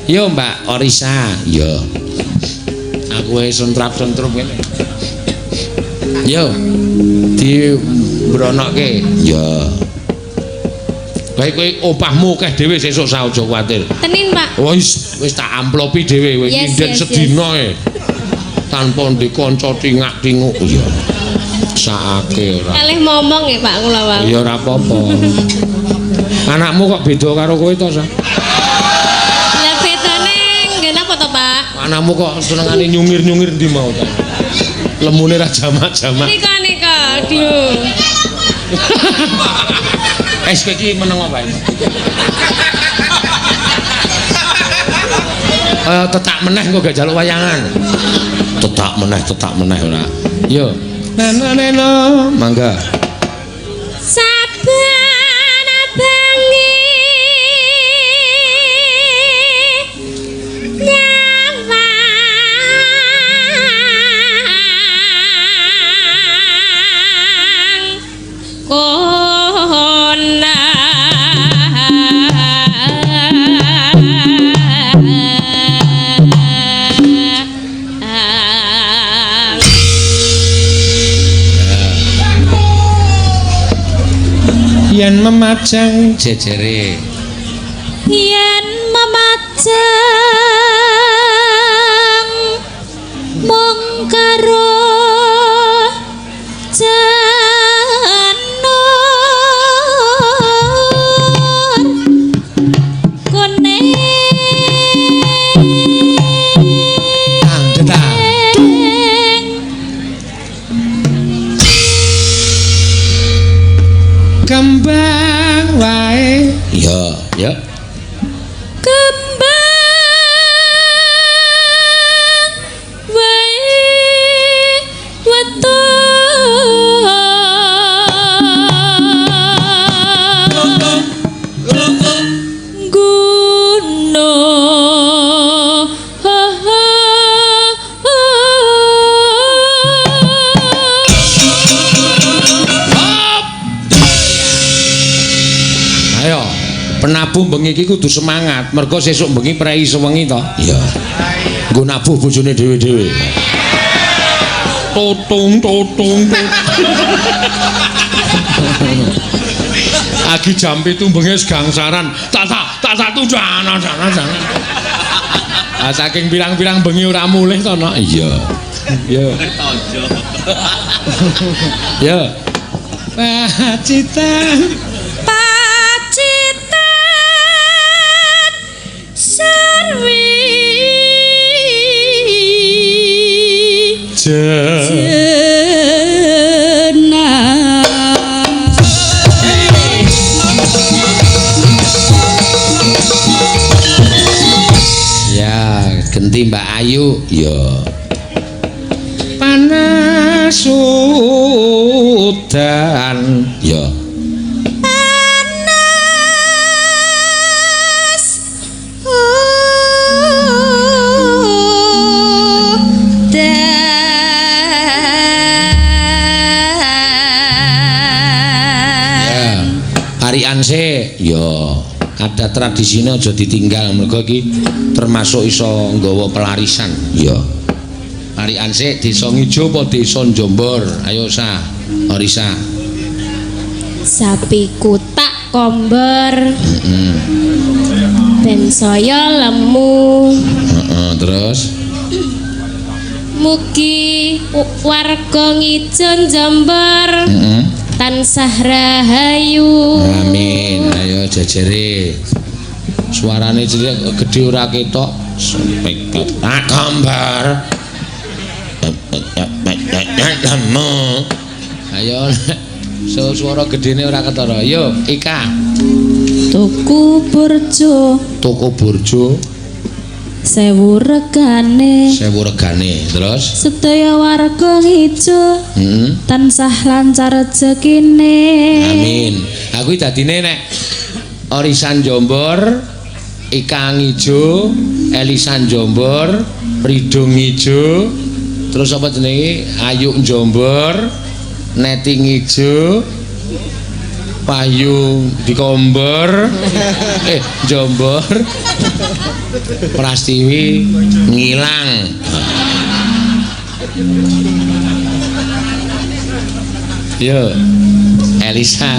Yo Mbak Orisa. Yo. Aku wis sentrap-sentrup ngene. Yo. Di mbronoke. Yo. Baik kowe opahmu akeh dhewe sesuk sa aja kuwatir. Tenin, Pak. Wis wis tak amplopi dhewe kowe nyinden sedina e. Tanpa ndek kanca tingak-tinguk. Iya. Saake ora. Kalih momong ya, Pak, kula wau. Ya ora apa-apa. Anakmu kok beda karo kowe to, Sa? Lah bedane nggih napa to, Pak? Anakmu kok senengane nyungir-nyungir ndi mau ta? Lemune ra jamak-jamak. Nika nika, aduh. Wis kowe iki meneng wae. Tetak meneh kok gak jaluk wayangan. Tetak meneh ora. Yo. Nana nena, mangga. Saben bengi nyawang konang. Yen memajang jejere. Yen memajang mung karo janur kuning. Tang detang. Kembang wae. Iya, ya. Kembang wae weton guna. Ayo, penabuh bengi iki kudu semangat, mergo sesuk bengi prei sewengi to. Iya. Nggo nabuh bojone dhewe-dhewe. Totung totung. Agi jam 7 bengi wis gangsaran. Tak tak tak tak tujana jana jana. Ah saking pirang-pirang bengi ora mulih to, Nok. Iya. Iya. Ya. Pacitan. Pacitan sarwi jenang. Ya, genti Mbak Ayu. Ya. Panas udan. Ya. Panas udan. Ya. Arian sik. Ya. Ada tradisine aja ditinggal mergo iki termasuk iso nggawa pelarisan. Ya. Arian sik desa Ngijo apa desa Jombor? Ayo Sa, Orisa. Sapiku tak kombor. Ben saya lemu. Heeh, terus Mugi warga Ngijo Jombor tansah rahayu. Amin. Ayo jejere. Suarane cilik gedhe ora ketok. Sampai tak gambar. Lemu. Ayo so suara gedene ora ketara. Yo Ika. Tuku burjo. Tuku burjo. 1000 regane. 1000 regane. Terus sedaya warga Ngijo tansah lancar rezekine. Amin. Aku dadine nek Orisan Jombor, Ika Ngijo, Elisan Jombor, Ridho Ngijo, terus apa jenenge? Ayu Jombor, Neti Ngijo, Wahyu dikombor. Jombor. Prastiwi ngilang. Yo. Elisa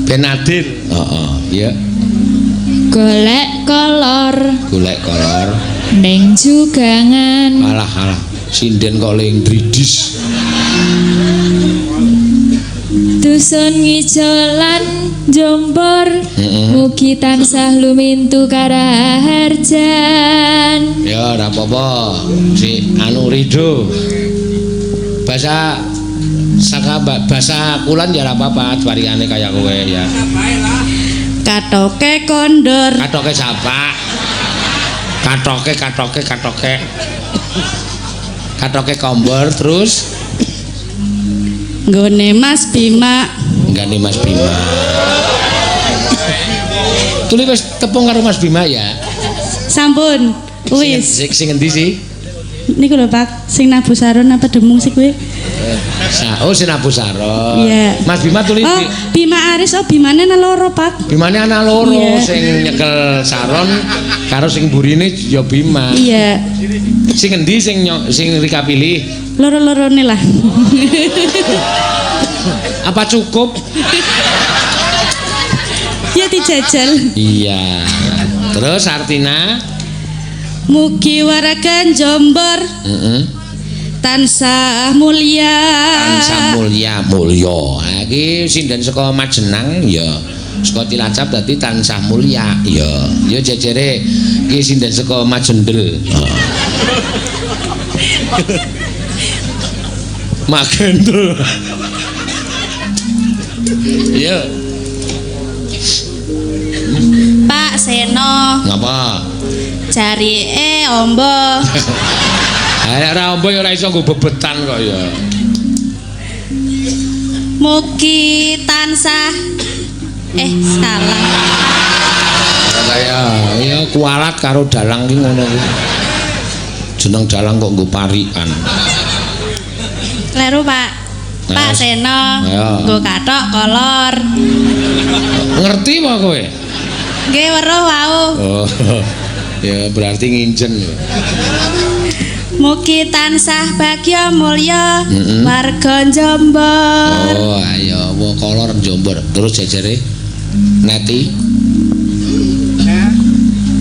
ben adil. Heeh, ya. Golek kolor. Golek kolor ning jugangan. Alah alah, sinden kok ling dridis. Dusun ngijo lan Jombor. Mugi tansah lumintu karaharjan. Ya ora apa-apa. Si anu Ridho. Bahasa saka bahasa kulon ya ora apa-apa, variane kaya kowe ya. Katoke kondor. Katoke sapa? Katoke katoke katoke. Katoke kombor terus nggone Mas Bima. Nggone Mas Bima. Tuli wis tepung karo Mas Bima ya? Sampun. Wis. Sing endi sih? Niku lho Pak, sing nabu saron apa demung sih kuwi? Oh, sing nabu saron. Iya. Mas Bima tuli. Oh, Bima Aris, oh Bimane ana loro, Pak. Bimane ana loro, yeah. Sing nyekel saron karo sing burine ya Bima. Iya. Sing endi sing sing Rika pilih? Loro-lorone lah. Apa cukup? Ya dijajal. Iya. Terus Artina? Mugi waragan Jombor. Tansah mulya. Tansah mulya mulya. Ha iki sinden saka Majenang ya. Saka Cilacap dadi tansah mulya ya. Ya jejere iki sinden saka Majendel. Magendel. Ya. Pak Seno. Ngapa? Jarike ombo. Ha ora ombo ya ora iso nggo bebetan kok ya. Mugi tansah salah. Kaya ya kualat karo dalang ki ngono kuwi. Jeneng dalang kok nggo parikan. Kleru, Pak. Pak Seno nggo kathok kolor. Ngerti apa kowe? Nggih weruh wau. Oh. Ya berarti nginjen ya. Mugi tansah bagya mulya warga Jombor. Oh ayo wa kolor Jombor. Terus jejere Neti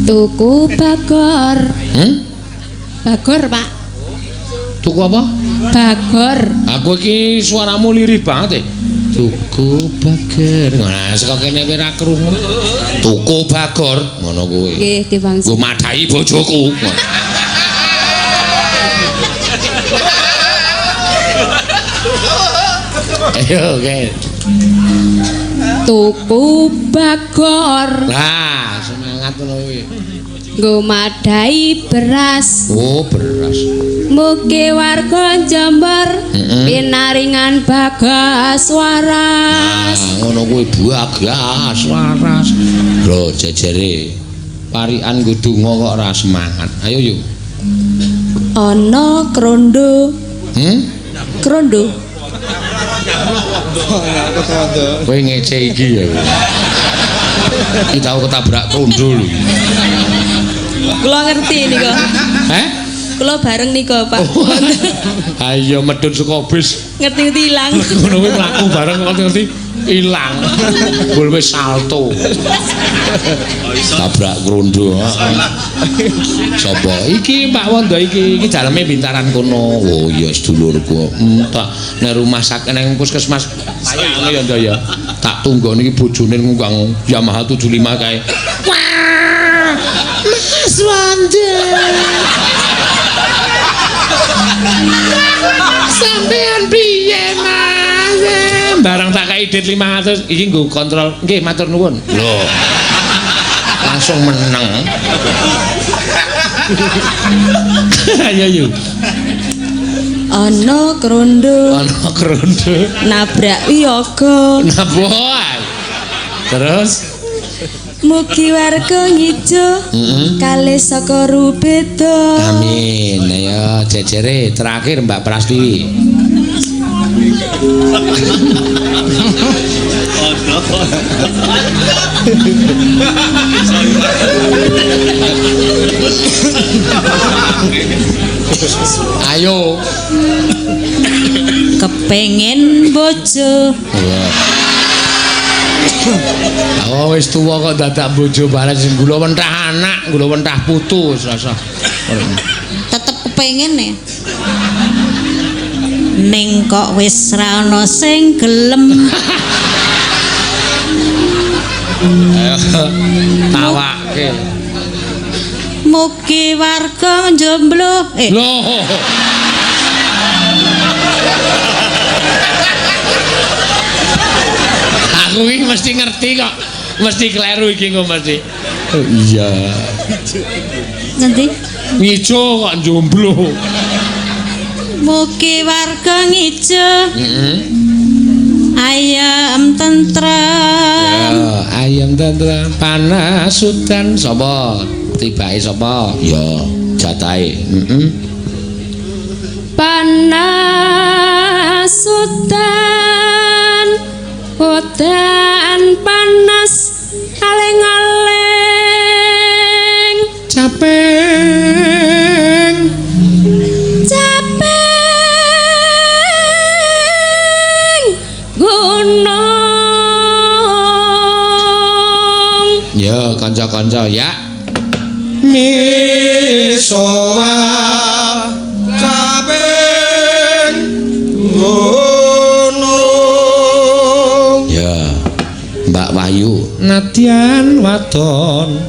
tuku bagor. Bagor, Pak. Tuku apa? Bagor. Aku iki suaramu lirih banget e. Tuku bagor. Nah, saka kene kowe ora krungu. Tuku bagor ngono kuwi. Nggih, diwangsul. Nggo madhahi bojoku. Ayo, oke. Tuku bagor. Lah, semangat ngono kuwi. Nggo madhahi beras. Oh, beras. Mugi warga Jombor pinaringan bagas waras. Nah, ngono kuwi bagas waras. Lho, jejere parikan nggo donga kok ora semangat. Ayo yuk. Ana krondo. Krondo. Kowe ngece iki ya. Iki tau ketabrak krondo lho. Kula ngerti nika. Heh? Kula bareng nika, Pak. Oh. Ayo medhun saka bis. Ngerti-ngerti ilang. Ngono kuwi mlaku bareng ngerti-ngerti ilang. Bul wis salto. Tabrak krondo. Sapa? Iki Pak Wondo iki, iki daleme bintaran kono. Oh iya sedulurku. Tak nek rumah sakit nang puskesmas payah ya Ndo ya. Tak tunggone iki bojone ngunggang Yamaha 75 kae. Wah! Mas Wondo. Sampean piye Mas? Barang tak kai dit 500 iki nggo kontrol. Nggih matur nuwun. Lho. Langsung meneng. Ayo yuk. Ana krondo. Ana krondo. Nabrak wiyaga. Nabrak. Terus mugi warga ngijo kalih saka rubeda. Amin. Ayo jejere terakhir Mbak Prastiwi. Ayo. Kepengin bojo. Iya. Oh wis tuwa kok dadak bojo bareng sing gula wentah anak, gula wentah putu wis rasa. Tetep kepengin ya. Ning kok wis ra ana sing gelem. Ayo tawake. Mugi warga jomblo. Loh. Aku iki mesti ngerti kok. Mesti kleru iki kok mesti. Oh iya. Ngendi? Ngijo kok jomblo. Mugi warga ngijo. Heeh. Ayam tentrem. Ya, ayam tentrem panas udan sapa? Tibake sapa? Ya, jatahe. Heeh. Panas udan. Udan panas aling-aling. Capeng. Capeng gunung. Ya, kanca-kanca ya. Misowa capeng gunung. Ya, Mbak Wahyu. Nadyan wadon.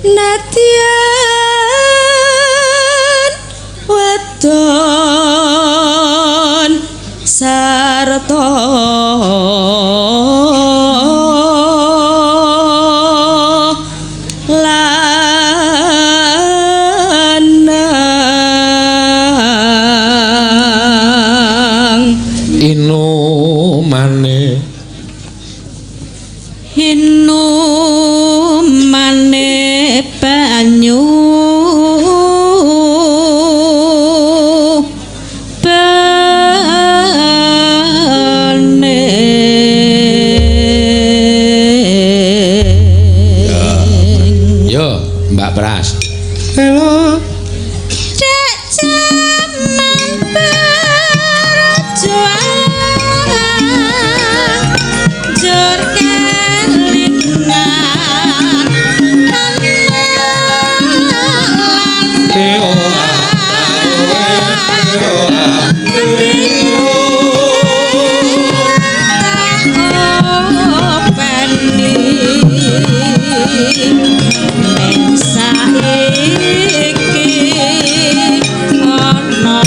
Nadyan wadon sarta lanang. Inumane. Inumane banyu bane. Yo, Mbak Pras. Halo. Cek jaman perjuangan jur kelingan ning saiki ana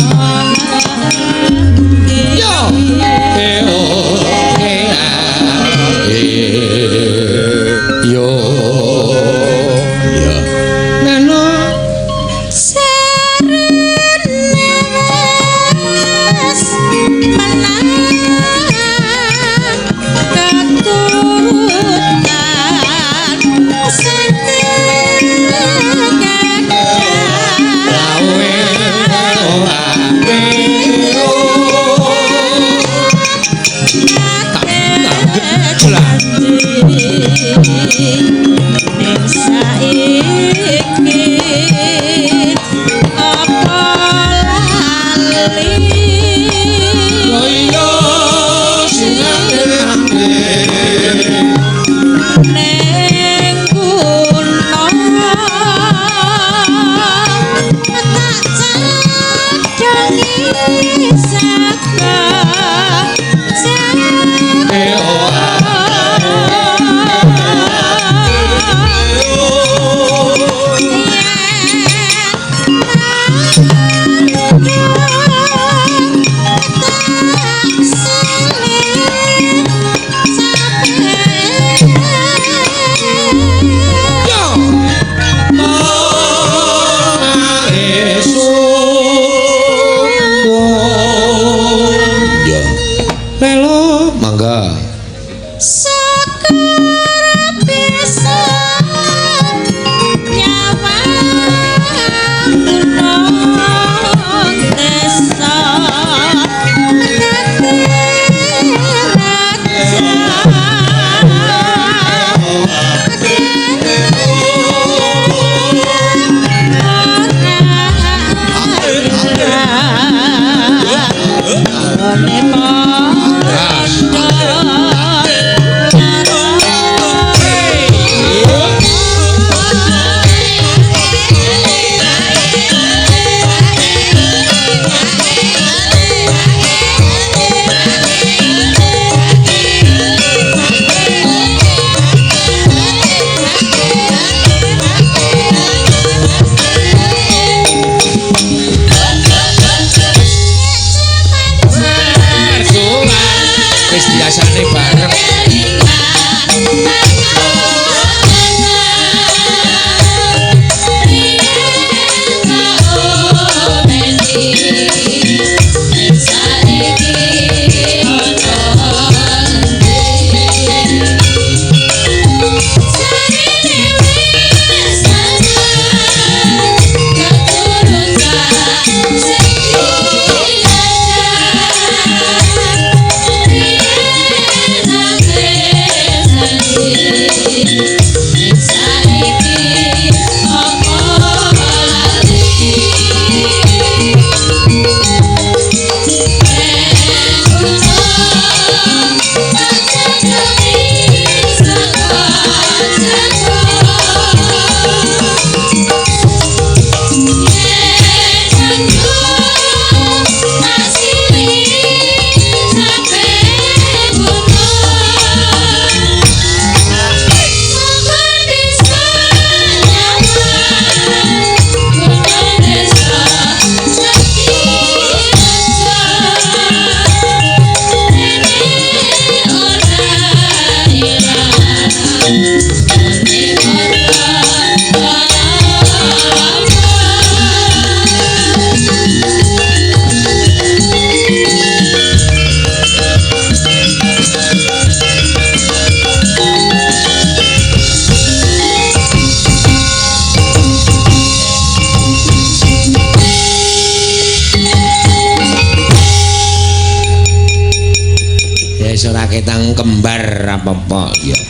Ora ketang kembar apa-apa ya.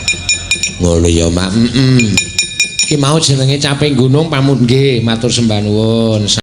Ngono ya, Mak. Heeh. Iki mau jenenge caping gunung pamut nggih, matur sembah nuwun.